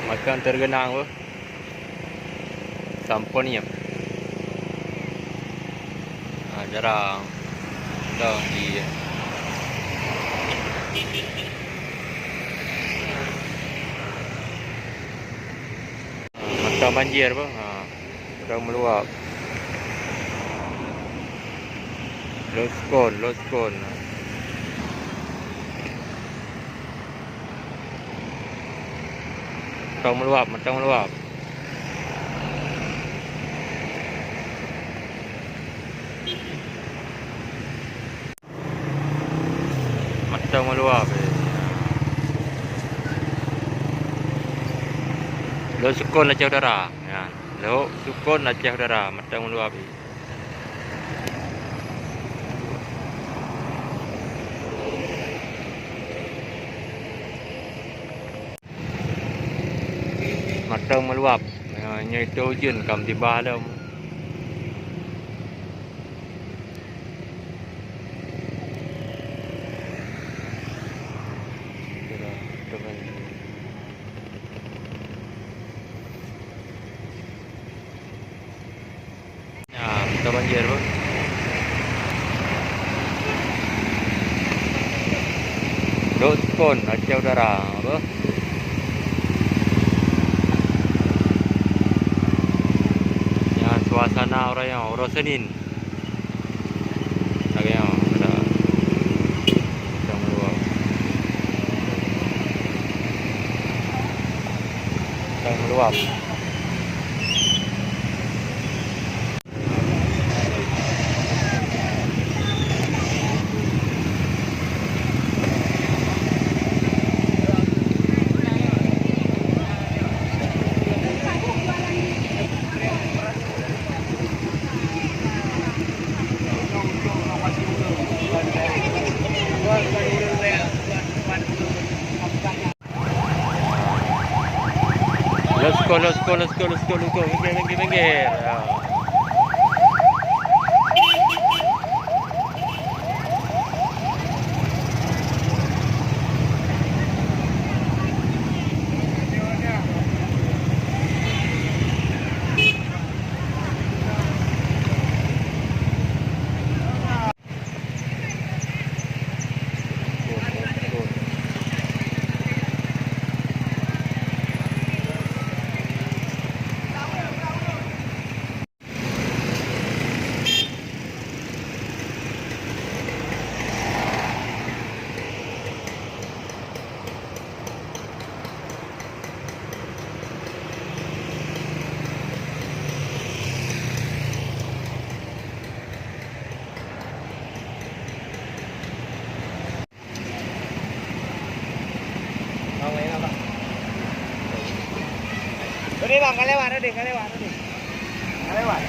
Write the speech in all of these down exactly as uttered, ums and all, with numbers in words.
Mantong teugeunang beuh. Sampoe nyoe. Ah, jarang. Dong di. Ah, mantong banjir beuh. Ah. Mantong meuluap. Lôn sukon, lôn sukon. Mantong meuluap, mantong meuluap. Mantong meuluap, eh. Lôn sukon Aceh Utara. Nyan. Lôn sukon Aceh Utara. Mantong meuluap, eh. Mantong meuluap. Nyoe, nyoe itu ujeuen ka meutiba lom. Nyan, ka banjir beuh. Lôn sukon Aceh Utara beuh. Nyan suasana uroe nyoe, uroe Senin. Lagèe nyoe, ada. Sedang meluap. Sedang meluap. Let's go, let's go, let's go, let's go, let's go. Minggir, minggir, minggir. Ya. Udah, Bang, ka lewat, udah, ka lewat, udah. Ka lewat.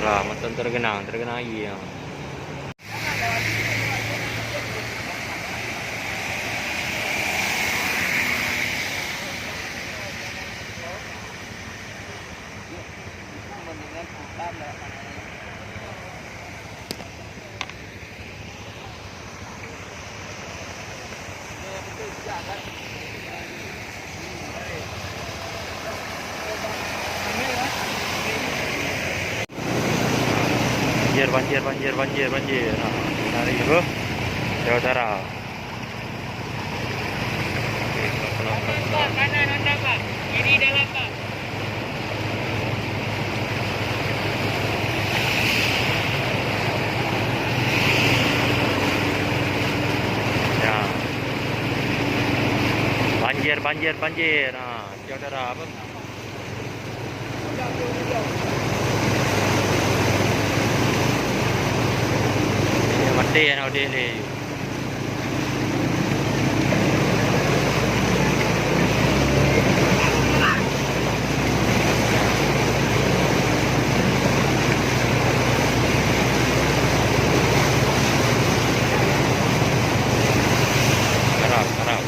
Tara, mantong teugeunang, teugeunang ie. Banjir, banjir, banjir, banjir, banjir. Nah, lari beuh. Jauh darah. Pak, kanan anda, Pak. Kiri dalam, Pak. Ya. Banjir, Banjir, banjir. Ha, jauh darah apa? Ini mati yang udah ni. Sekarang, sekarang.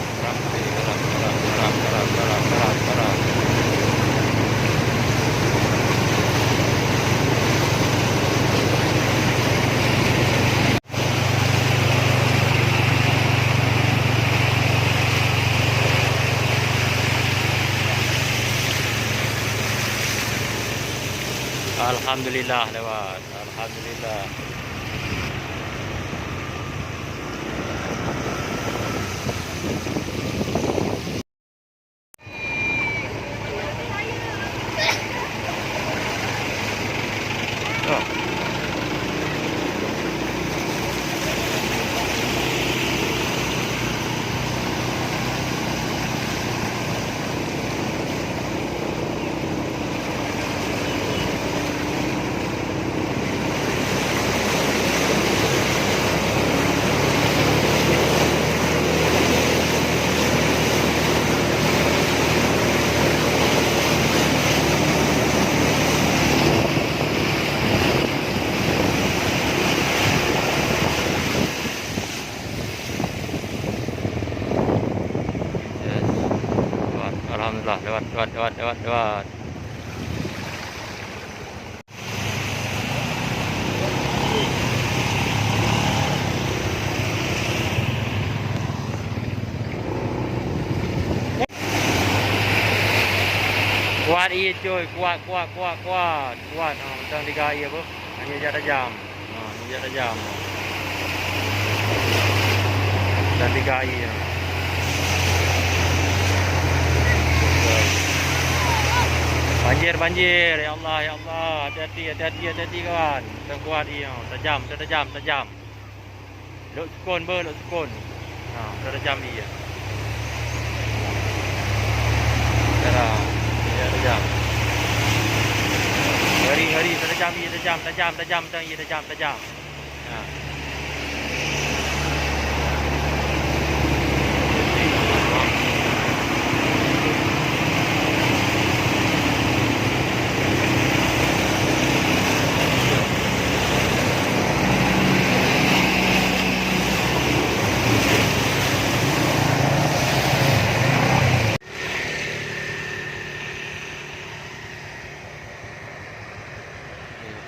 Alhamdulillah lewat. Alhamdulillah. Yes. Lewat. Alhamdulillah, lewat, lewat, lewat, lewat, lewat. Kuat ié cuy, kuat, kuat, kuat, kuat. Kuat, ha, mantong tiga ié beuh. Hanya jak tajam. Ha, hanya jak tajam. Dan tiga ié. Banjir, banjir. Ya Allah, ya Allah. Hati-hati, hati-hati, hati-hati kawan. Mantong kuat ié. Tajam, tajam, tajam. Lok sukon beuh, lok sukon. Ha, tajam ié. Cara, ié tajam. Ngeri, ngeri, tajam ié tajam, tajam, tajam, tajam ié tajam, tajam. Ha.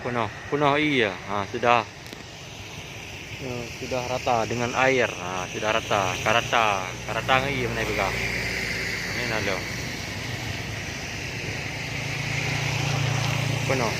Peunoh, peunoh ié. Ha, sudah. Eh, sudah rata dengan air. Ha, sudah rata. Ka rata. Ka rata ngon ié meunan peugah. Ini na lom. Peunoh.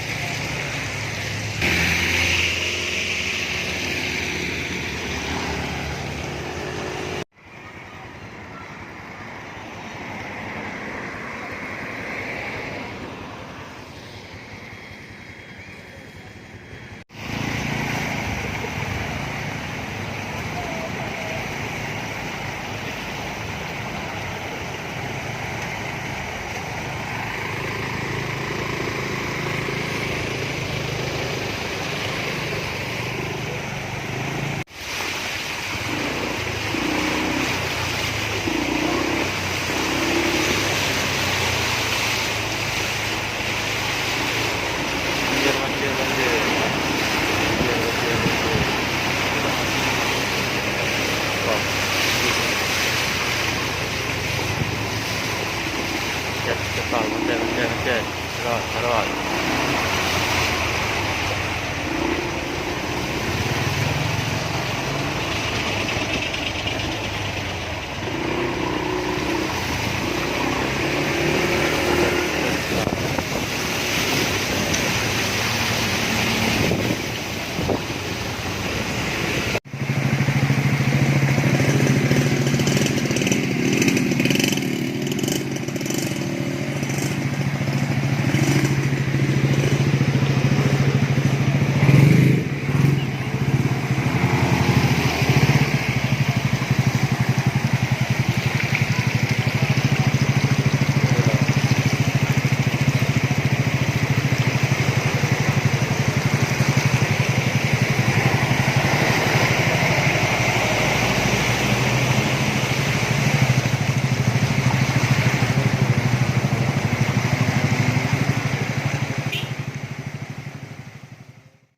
Cek, cek, cek, cek, cek. Terus, terus.